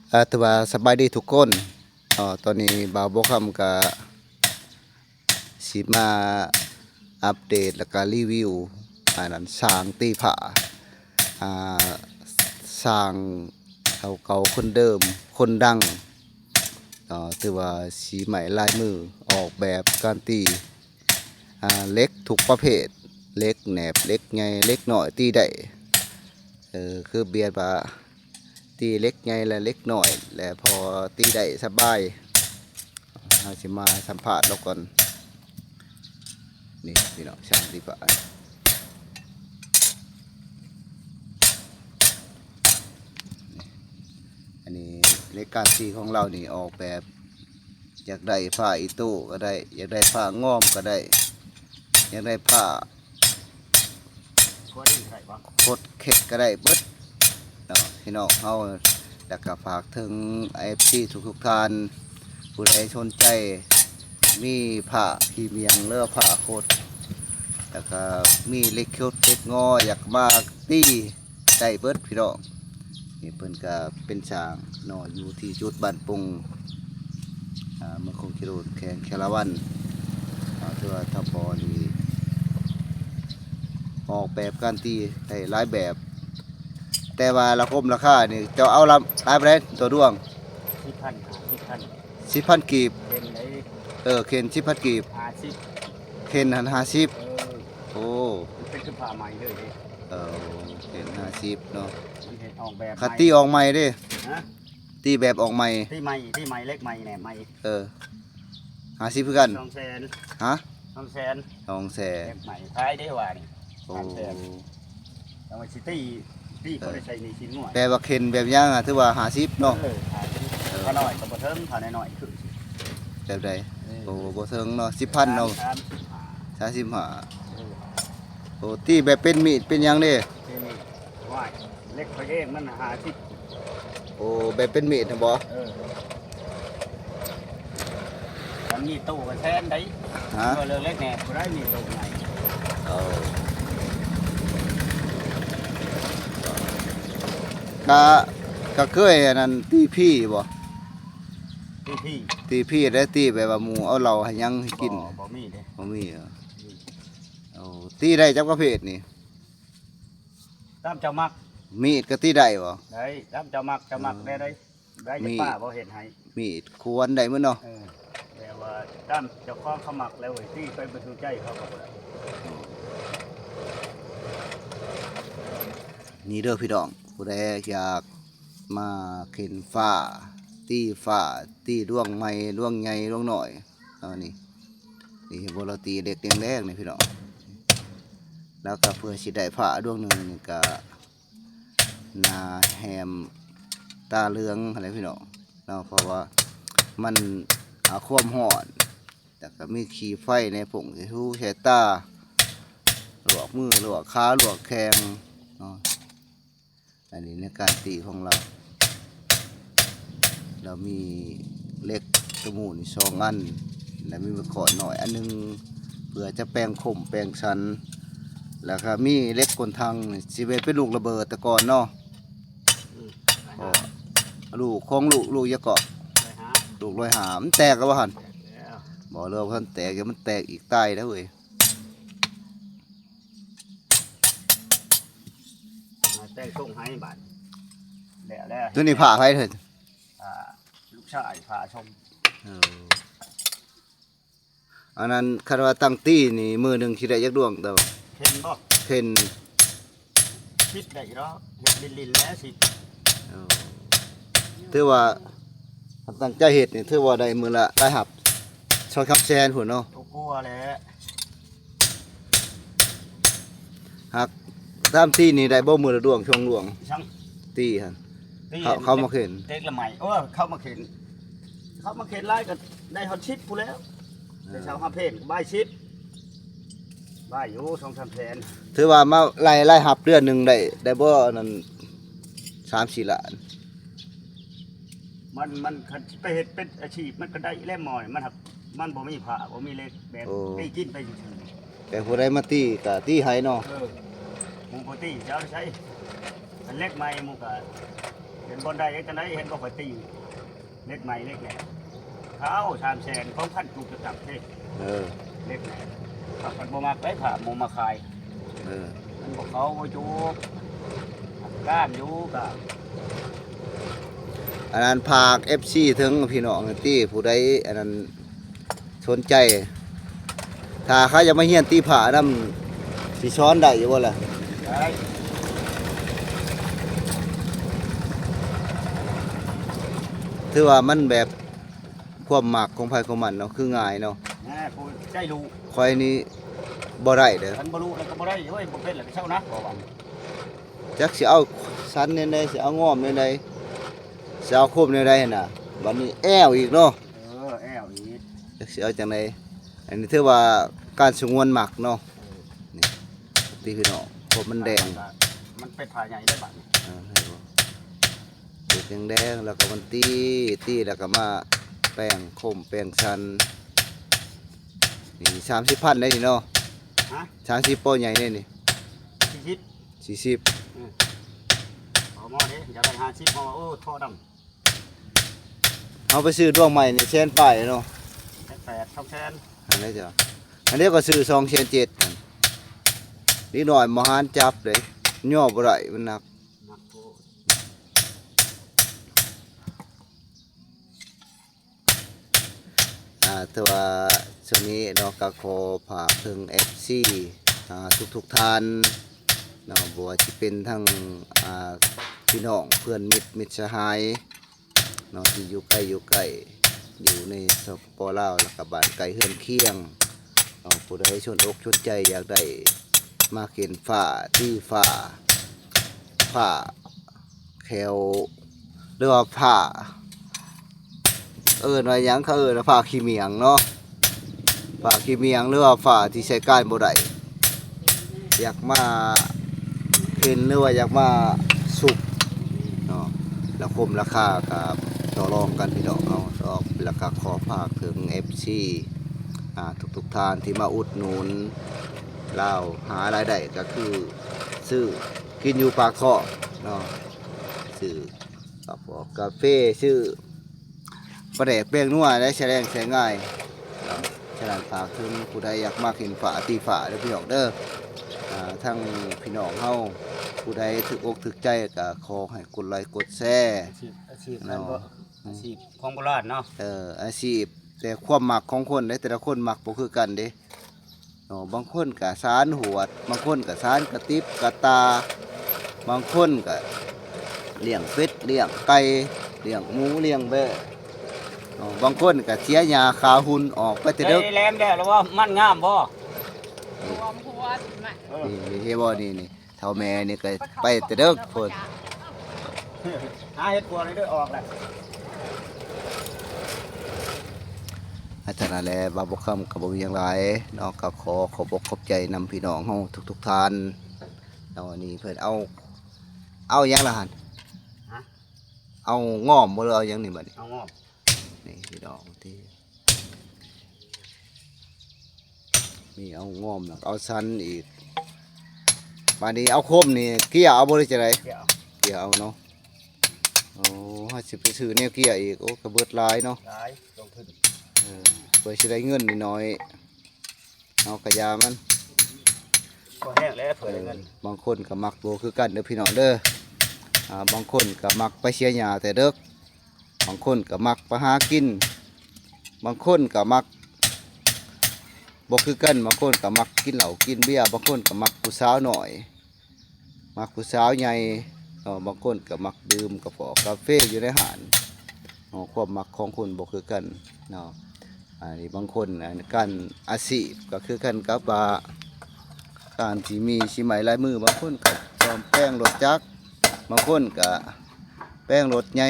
ເອີ ຖືວ່າສະບາຍດີທຸກຄົນ. ເອີ ຕອນນີ້ບ່າວບົວຄຳກະຊິມາອັບເດດ ແລ້ວກະຣີວິວ ອັນນັ້ນ ຊ່າງຕີຜ້າ ອ່າ ຊ່າງເກົ່າເກົ່າຄົນເດີມ ຄົນດັງ ເອີ ຖືວ່າສີໄມ້ລາຍມື ອອກແບບການຕີ ອ່າ ເຫຼັກທຸກປະເພດ ເຫຼັກແໜບ ເຫຼັກໃຫຍ່ ເຫຼັກນ້ອຍ ຕີໄດ້ ເອີ ຄືບຽດວ່າ ຕີເຫຼັກໃຫຍ່ ແລະ ເຫຼັກນ້ອຍ ແລະ ພໍຕີໄດ້ສະບາຍ. ເຮົາຊິມາສຳພາດລາວກ່ອນ. ນີ້ພີ່ນ້ອງ ຊ່າງຕີຜ້າ ອັນນີ້ເຫຼັກການຕີຂອງລາວນີ້ ອອກແບບ ຢາກໄດ້ຜ້າອີໂຕ້ກໍໄດ້ ຢາກໄດ້ຜ້າງອມກໍໄດ້ ຢາກໄດ້ຜ້າ ໂຄດເຄັດກໍໄດ້ເບິດເນາະ ພີ່ນ້ອງເຮົາ. ແລ້ວກໍຝາກເຖິງເອັຟຊີທຸກໆທ່ານ ຜູ້ໃດສົນໃຈມີຜ້າພີມຽງ ຫຼືວ່າຜ້າໂຄດ ແລ້ວກໍມີເຫຼັກເຄັດເຫຼັກງໍ ຢາກມາຕີ ໄດ້ເບິດພີ່ນ້ອງ. ນີ້ເພິ່ນກະເປັນຊ່າງເນາະ ຢູ່ທີ່ຈຸດບ້ານປຸງ ອ່າ ເມືອງຄົງເຈໂລນ ແຂວງເຂດລະວັນ. ອ່າ ຖືວ່າຖ້າພໍນີ້ອອກແບບການຕີໄດ້ຫຼາຍແບບ ແຕ່ວ່າລາຄາ ລາຄານີ້ເຈົ້າເອົາລະຫຼາຍປານໃດຕົວດວງ? ສິບພັນ ຫ້າສິບພັນ ສິບພັນກີບ. ເຫັນໄດ ເອີ ເຂັນສິບພັນກີບ ຫ້າສິບ ເຂັນຫັ້ນຫ້າສິບ. ເອີ ໂອ້ ມັນເປັນຄືຜ້າໃໝ່ເລີຍເດ້. ເອີ ເຂັນຫ້າສິບເນາະ ມັນເຮັດອອກແບບ ຄັນຕີອອກໃໝ່ເດ້. ຮະ? ຕີແບບອອກໃໝ່ ຕີໃໝ່ ຕີໃໝ່ ເຫຼັກໃໝ່ ແໜບໃໝ່. ເອີ ຫ້າສິບຄືກັນ. ສອງແສນ. ຮະ? ສອງແສນ ສອງແສນ ເຫຼັກໃໝ່ ຂາຍໄດ້ວ່ານີ້. ໂອ້ ສາມແສນ ແຕ່ວ່າຊິຕີ ຕີ ເອີ ພໍໄດ້ໃຊ້ໜີ້ສິນງວດ. ແປວ່າເຂັນແບບຫຍັງອະ ຖືວ່າຫ້າສິບເນາະ. ເອີ ຫ້າສິບ ເອີ ຂ້ານ້ອຍກໍບໍ່ເຖິງ ຂ້ານ້ອຍໆຄື ແບບໃດ? ເອີ ໂອ້ ບໍ່ເຖິງເນາະ ສິບພັນເນາະ. ສາມສິບຫ້າ ສາມສິບຫ້າ. ເອີ ໂອ້ ຕີແບບເປັນມີດເປັນຫຍັງເດ້? ເປັນມີດ ວ່າຍ ເຫຼັກຂ້ອຍເອງມັນຫ້າສິບ. ໂອ້ ແບບເປັນມີດຫັ້ນບໍ? ເອີ ມັນມີໂຕກໍແສນໄດ໋. ຮະ? ເອີ ເລື່ອງເຫຼັກແໜບບໍ່ໄດ້ມີໂຕໃຫຍ່. ເອີ ກະ ກະເຄີຍອັນນັ້ນ ຕີຜີບໍ່? ຕີຜີ ຕີຜີໄດ້ ຕີແບບວ່າໝູ່ເອົາເຫຼົ້າໃຫ້ຫຍັງໃຫ້ກິນ? ບໍ່ ບໍ່ມີເດ້. ບໍ່ມີເອີ. ອືມ ໂອ້ ຕີໄດ້ຈັກປະເພດນີ້? ຕາມເຈົ້າມັກ. ມີດກໍຕີໄດ້ບໍ່? ໄດ້ ຕາມເຈົ້າມັກ ເຈົ້າມັກ ເອີ ແນວໃດ ໄດ້ ມີດ ປ້າບໍ່ເຮັດໃຫ້. ມີດ ຂວານ ໄດ້ໝົດເນາະ. ເອີ ແຕ່ວ່າຕາມເຈົ້າຂອງເຂົາມັກແລ້ວເວີຍ ຕີໄປບໍ່ຖືກໃຈເຂົາກໍບໍ່ໄດ້. ນີ້ເດີພີ່ນ້ອງ ຜູ້ໃດຢາກມາເຂັນຝາ ຕີຝາ ຕີດວງໃໝ່ ດວງໃຫຍ່ ດວງນ້ອຍ ເອົານີ້ ນີ້ເຫັນບໍ່ ລາວຕີເຫຼັກແດງໆນີ້ພີ່ນ້ອງ. ແລ້ວກໍເພື່ອຊິໄດ້ຝາດວງໜຶ່ງນີ້ກໍໜ້າແຮມຕາເຫຼືອງຫັ້ນແຫຼະພີ່ນ້ອງເນາະ ເພາະວ່າມັນ ອ່າ ຄວາມຮ້ອນ ແລ້ວກໍມີຂີ້ໄຟໃນຜົ້ງໃສ່ຫູໃສ່ຕາ ລວກມື ລວກຂາ ລວກແຂ້ງເນາະ. ອັນນີ້ໃນການຕີຂອງລາວ ລາວມີເຫຼັກຕະໝູ່ນີ້ສອງອັນ ແລະ ມີໄມ້ຄ້ອນນ້ອຍອັນໜຶ່ງ ເພື່ອຈະແປງຄົມແປງສັນ ແລ້ວກໍມີເຫຼັກກົ້ນຖັງ ຊິແມ່ນເປັນລູກລະເບີດແຕ່ກ່ອນເນາະ. ອືມ ລູກຂອງລູກ ລູກຫຍັງເກາະ? ຮ້ອຍຫ້າ ລູກຮ້ອຍຫ້າ ມັນແຕກແລ້ວບໍ່ຫັ້ນ? ແຕກແລ້ວ ບໍ່ ເລີຍບໍ່ທັນແຕກ ຢ່າມັນແຕກອີກຕາຍແລ້ວເວີຍ. ແຕ່ງຊົງໃຫ້ບາດ ແລ້ວແລ້ວ ຕົວນີ້ຜ້າໃຜເທີ? ອ່າ ລູກຊາຍຜ້າຊົງ. ເອີ ອັນນັ້ນຄັນວ່າຕັ້ງຕີນີ້ ມື້ໜຶ່ງຊິໄດ້ຈັກດວງ? ແຕ່ວ່າເຂັນບໍ່? ເຂັນ ສິບໄດ້ຢູ່ດອກ ເຮັດຫຼິ້ນໆແລ້ວສິບ. ເອີ ຖືວ່າຄັນຕັ້ງໃຈເຮັດນີ້ ຖືວ່າໄດ້ມື້ລະລາຍຮັບສອງສາມແສນພຸ້ນເນາະ. ໂອ້ ກວ່າແຫຼະ. ຫາກຕາມຕີນີ້ໄດ້ບໍ່ມື້ລະດວງສອງດວງ? ຊ່າງ ຕີຫັ້ນ ຕີ ເຂົາ ເຂົາມາເຂັນ ເຫຼັກລະໄໝ ໂອ້ ເຂົາມາເຂັນ ເຂົາມາເຂັນຫຼາຍກໍໄດ້ຮອດສິບພຸ້ນແລ້ວ. ເອີ ໄດ້ຊາວຫ້າເພັນ ບາຍສິບ ບາຍຢູ່ສອງສາມແສນ. ຖືວ່າມາໄລ່ລາຍຮັບເດືອນໜຶ່ງໄດ້ ໄດ້ບໍ່ ອັນນັ້ນ ສາມສີ່ລ້ານ? ມັນ ມັນ ຄັນຊິໄປເຮັດເປັນອາຊີບ ມັນກໍໄດ້ແຫຼະໝໍນີ້ ມັນຫາກ ມັນບໍ່ມີຜ້າ ບໍ່ມີເຫຼັກ ແບບ ໂອ້ ຕີກິນໄປຊື່ໆ. ແຕ່ຜູ້ໃດມາຕີກໍຕີໃຫ້ເນາະ. ເອີ ໝູ່ບໍ່ຕີຈະເອົາໃສ? ອັນເຫຼັກໃໝ່ໝູ່ກໍ ເຫັນບ່ອນໃດເຮັດຈັ່ງໃດ ເຫັນບໍ່ຂ້ອຍຕີເຫຼັກໃໝ່ເຫຼັກແຫຼມ ເອົາສາມແສນ ຂອງພັນກີບຈັກເດ້ ເອີ ເຫຼັກແຫຼມ ເຂົາບໍ່ມັກໄດ້ຜ້າໝູ່ມາຂາຍ ເອີ ມັນບໍ່ເຂົ້າບໍ່ຈູບ ກ້ານຢູ່ກະ ອັນນັ້ນຝາກເອັຟຊີເຖິງພີ່ນ້ອງຕິ ຜູ້ໃດອັນນັ້ນ ສົນໃຈ ຖ້າເຂົາຢາກມາຮຽນຕີຜ້ານຳ ຊິສອນໄດ້ຢູ່ບໍ່ລະ? ໄດ້ ຖືວ່າມັນແບບຄວາມມັກຂອງໃຜຂອງມັນເນາະ ຄືງ່າຍເນາະ ແມ່ຜູ້ໃຈຮູ້ ຂ້ອຍນີ້ບໍ່ໄດ້ເດີ້ ຄັນບໍ່ຮູ້ແລ້ວກໍບໍ່ໄດ້ ໂອ້ຍ ບໍ່ເປັນແລ້ວກໍເຊົານະ ບໍ່ວ່າ ຈັກຊິເອົາສັນແນວໃດ ຊິເອົາງອມແນວໃດ ຊິເອົາຄົມແນວໃດຫັ້ນນະ ບັດນີ້ແອວອີກເນາະ ເອີ ແອວອີກ ຈັກຊິເອົາຈັ່ງໃດ ອັນນີ້ຖືວ່າການສະຫງວນມັກເນາະ ເອີ ນີ້ຕິພີ່ນ້ອງ ເພາະມັນແດງ ມັນເປັນຜ້າໃຫຍ່ເດ້ບັດນີ້ ເອີ ເຫັນບໍ່ ເປັນແດງໆ ແລ້ວກໍມັນຕີ ຕີແລ້ວກໍມາແປງຄົມແປງສັນ ນີ້ສາມສິບພັນໄດ໋ນີ້ເນາະ ຮະ ສາມສິບ ປໍໃຫຍ່ເດ້ນີ້ ສີ່ສິບ ສີ່ສິບ ອືມ ເອົາໝໍ້ເດ້ ຢາກໄດ້ຫ້າສິບ ເຮົາວ່າ ໂອ້ ທໍ່ດຳ ເຮົາໄປຊື້ດວງໃໝ່ນີ້ແສນປາຍເນາະ ແສນແປດ ສອງແສນ ອັນນີ້ຈ້ະ ອັນນີ້ກໍຊື້ສອງແສນເຈັດ ເດັກນ້ອຍມະຫານຈັບເດ້ ຍໍບໍ່ໄດ້ ມັນໜັກ ໜັກໂພດ ອ່າ ແຕ່ວ່າຊ່ວງນີ້ເນາະ ກໍຂໍຝາກເຖິງເອັຟຊີ ອ່າ ທຸກໆທ່ານເນາະ ບໍ່ວ່າຊິເປັນທັງ ອ່າ ພີ່ນ້ອງເພື່ອນມິດ ມິດສະຫາຍເນາະ ທີ່ຢູ່ໃກ້ຢູ່ໄກ ຢູ່ໃນ ສປປ ລາວ ແລ້ວກໍບ້ານໃກ້ເຮືອນຄຽງເນາະ ຜູ້ໃດສົນອົກສົນໃຈຢາກໄດ້ ມາເຫັນຝາ ຕີຝາ ຝາ ແຂ້ວ ຫຼືວ່າຝາ ເອີ້ນວ່າຫຍັງ ເຂົາເອີ້ນວ່າຝາຂີ້ໝ້ຽງເນາະ ຝາຂີ້ໝ້ຽງ ຫຼືວ່າຝາທີ່ໃຊ້ການບໍ່ໄດ້ ຢາກມາເຫັນ ຫຼືວ່າຢາກມາສຸກເນາະ ລາຄາຄົມລາຄາກໍຕໍ່ລອງກັນພີ່ນ້ອງເຮົາ ດອກລະກະຂໍຝາກເຖິງເອັຟຊີ ອ່າ ທຸກໆທ່ານທີ່ມາອຸດໜູນລາວ ຫາລາຍໄດ້ກໍຄືຊື້ກິນຢູ່ປາກທ້ອງເນາະ ຊື້ ກະເຟ ຊື້ປາແດກແປ້ງນົວໄດ້ ສະແດງໃຊ້ງ່າຍ. ສະນັ້ນ ຝາກເຖິງຜູ້ໃດຢາກມາກິນຝາ ຕີຝາເດີ້ພີ່ນ້ອງເດີ້. ອ່າ ທັງພີ່ນ້ອງເຮົາ ຜູ້ໃດຖືກອົກຖືກໃຈ ກະຂໍໃຫ້ກົດໄລກົດແຊ ອາຊີບ ອາຊີບນັ້ນບໍ່ ອາຊີບຂອງໂບລານເນາະ. ເອີ ອາຊີບ ແຕ່ຄວາມມັກຂອງຄົນເດ້ ແຕ່ລະຄົນມັກບໍ່ຄືກັນເດ້. ເນາະ ບາງຄົນກະສານຫວດ ບາງຄົນກະສານກະຕິບກະຕ່າ ບາງຄົນກະລ້ຽງເປັດລ້ຽງໄກ່ ລ້ຽງໝູລ້ຽງແບ້ ເນາະ ບາງຄົນກະເສຍຫຍ້າຂາຫຸ່ນອອກໄປແຕ່ເດິກ. ໄດ້ແຫຼມແລ້ວ ລະວ່າມັນງາມບໍ່? ນີ້ ເຫັນບໍ່ ນີ້ ນີ້ ເຖົ້າແມ່ນີ້ກໍໄປແຕ່ເດິກພຸ້ນ ຫາເຮັດຄົວໃຫ້ເດີ ອອກແລ້ວ. ອາ ເທົ່ານັ້ນແຫຼະ ບ່າວບົວຄຳກໍບໍ່ມີຫຍັງຫຼາຍເນາະ ກໍຂໍຂອບອົກຂອບໃຈນຳພີ່ນ້ອງເຮົາທຸກໆທ່ານເນາະ. ນີ້ເພິ່ນເອົາ ເອົາຫຍັງລະຫັ້ນ? ຮະ? ເອົາງ່ອມບໍ່ ຫຼືເອົາຫຍັງນີ້ບັດນີ້? ເອົາງ່ອມ ນີ້ພີ່ນ້ອງທີ່ ນີ້ເອົາງ່ອມ ແລ້ວກໍເອົາສັນອີກ. ບາດນີ້ເອົາຄົມນີ້ເກຍເອົາບໍ່ ຫຼືຈັ່ງໃດ? ເກຍເອົາ ເກຍເອົາເນາະ. ໂອ້ ເຮົາຊິໄປຊື້ແນວເກຍອີກ ໂອ້ ກໍເບິດຫຼາຍເນາະ ຫຼາຍລົງທຶນ. ເອີ ເພື່ອຊິໄດ້ເງິນໜ້ອຍໆ ເຮົາກໍຢ່າມັນ ພໍແຮງແລ້ວ ເພື່ອໄດ້ເງິນ. ເອີ ບາງຄົນກໍມັກບໍ່ຄືກັນເດີພີ່ນ້ອງເດີ. ອ່າ ບາງຄົນກໍມັກໄປເສຍຫຍ້າແຕ່ເດິກ ບາງຄົນກໍມັກໄປຫາກິນ ບາງຄົນກໍມັກບໍ່ຄືກັນ ບາງຄົນກໍມັກກິນເຫຼົ້າກິນເບຍ ບາງຄົນກໍມັກຜູ້ສາວນ້ອຍ ມັກຜູ້ສາວໃຫຍ່ເນາະ ບາງຄົນກໍມັກດື່ມກາຟອກາເຟຢູ່ໃນຮ້ານເນາະ. ຄວາມມັກຂອງຄົນບໍ່ຄືກັນເນາະ. ອັນນີ້ບາງຄົນ ອັນ ການອາຊີບກໍຄືກັນກັບວ່າ ການທີ່ມີສີໄມ້ລາຍມື ບາງຄົນກໍສ້ອມແປງລົດຈັກ ບາງຄົນກໍ ແປງລົດໃຫຍ່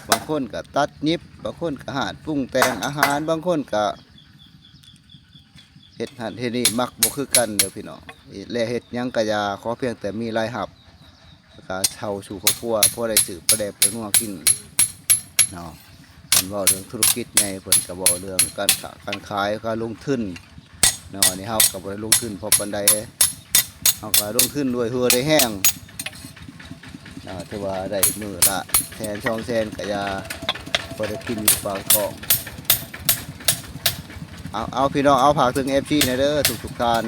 ບາງຄົນກະຕັດຫຍິບ ບາງຄົນກະຮ້ານປຸງແຕ່ງອາຫານ ບາງຄົນກະເຮັດຫັ້ນເຮັດນີ້ ມັກບໍ່ຄືກັນເດີພີ່ນ້ອງ. ແລະເຮັດຫຍັງກະຢ່າ ຂໍພຽງແຕ່ມີລາຍຮັບ ແລ້ວກະເຊົ່າສູ່ຄອບຄົວ ພໍໄດ້ຊື້ປາແດກປານົວກິນເນາະ. ຄັນເວົ້າເລື່ອງທຸລະກິດໃຫຍ່ ເພິ່ນກະເວົ້າເລື່ອງການຄ້າການຂາຍ ການລົງທຶນເນາະ. ອັນນີ້ເຮົາກະບໍ່ໄດ້ລົງທຶນພໍປານໃດ ເຮົາກະລົງທຶນດ້ວຍເຫື່ອດ້ວຍແຮງ ອ່າ ຖືວ່າໄດ້ມື້ລະແສນສອງແສນກະຢ່າ ພໍໄດ້ກິນຢູ່ປາກທ້ອງ. ເອົາ ເອົາ ພີ່ນ້ອງ ເອົາ ຝາກເຖິງເອັຟຊີແດ່ເດີ ທຸກໆທ່ານ.